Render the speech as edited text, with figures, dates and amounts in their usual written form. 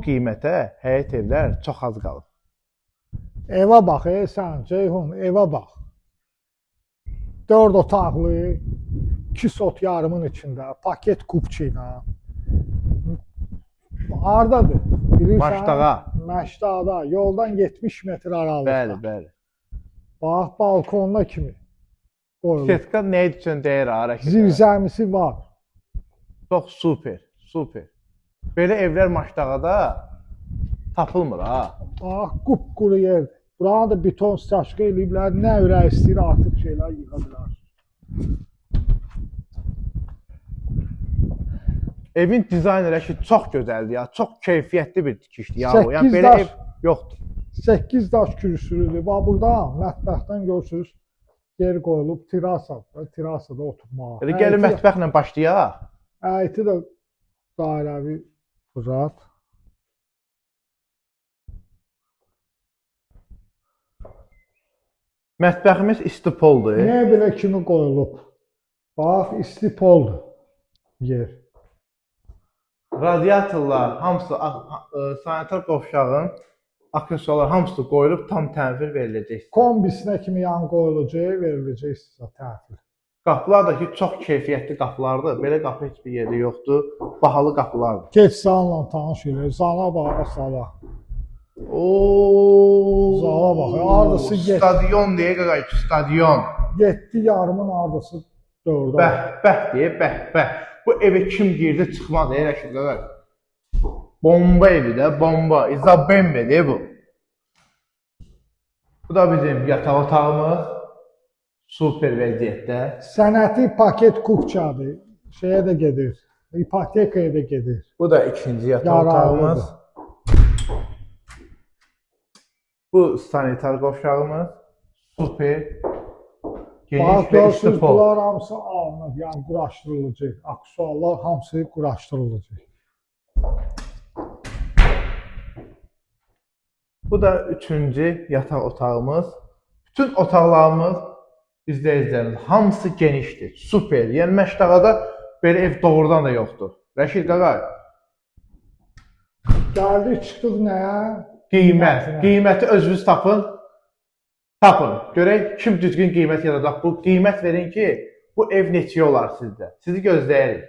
Qiymətə həyət evlər çox az qalıb. Evə bax, sən Ceyhun, evə bax. 4 otaqlı, 2 sot yarımın içində, paket kupçu ilə. Hardadır? Bilirsən? Məşdağa. Məşdağda, yoldan 70 metr aralıqda. Bəli, bəli. Bax, balkonuna kimi qoyulub. Setka nə üçün deyir ha, Rəşid? Zirzəmisi var. Çox super, super. Belə evlər Məşdağada tapılmır ha. Bax, qupquru yerdir. Buranı da beton stəşqa eləyiblər. Nə ürək istəyir artıq şeylər yığa bilər. Evin dizaynı Rəşid çox gözəldir ya. Çox keyfiyyətli bir tikişdir ya bu. Yəni belə ev yoxdur. 8 daş kürsülüdür. Bax buradan mətbəxdən görürsünüz yer qoyulub terasa, terasada oturmağa. Elə gəlin mətbəxlə başlayaq. Həyəti də dairəvi uzat. Mətbəximiz istipoldur. Mebelə kimi qoyulub. Bax, istipoldur yer. Radiatorlar hamısı sanitar qovşağın aksesuarlar hamısı qoyulub tam təhvil veriləcək. Kombisinə kimi yan qoyulacaq, veriləcək sizə təhvil. Qapılar da ki, çox keyfiyyətli qapılardır. Belə qapı heç bir yerdə yoxdur. Bahalı qapılardır. Keç zalla tanış elə. Zala bax, zala. Ooo. Zala bax. Hardası 7. Stadion deyə qaqay, stadion. 7 yarımın hardası 4. Bəh, bəh deyə, bəh, bəh. Bu evə kim girdi çıxmaz, ey Rəşid qaqay. Bomba evi də, bomba. İzabembe deyə bu. Bu da bizim yataq otağımız. Super vəziyyətdə. Sənəti paket kupçadır. Şeyə də gedir. İpotekaya da gedir. Bu da ikinci yataq otağımız. Bu sanitar qovşağımız. Super. Geniş və istipol. Bunlar hamısı alınır, yəni quraşdırılacaq. Aksesuarlar hamısı quraşdırılacaq. Bu da üçüncü yataq otağımız. Bütün otaqlarımız izləyicilərimiz hamısı genişdir. Super. Yəni Məşdağada belə ev doğrudan da yoxdur. Rəşid qaqay. Gəldik, çıxdıq nəyə? Qiymət. Qiyməti özünüz tapın. Tapın. Görək kim düzgün qiymət yaradaq. Bu qiymət verin ki, bu ev neçəyə olar sizdə. Sizi gözləyirik.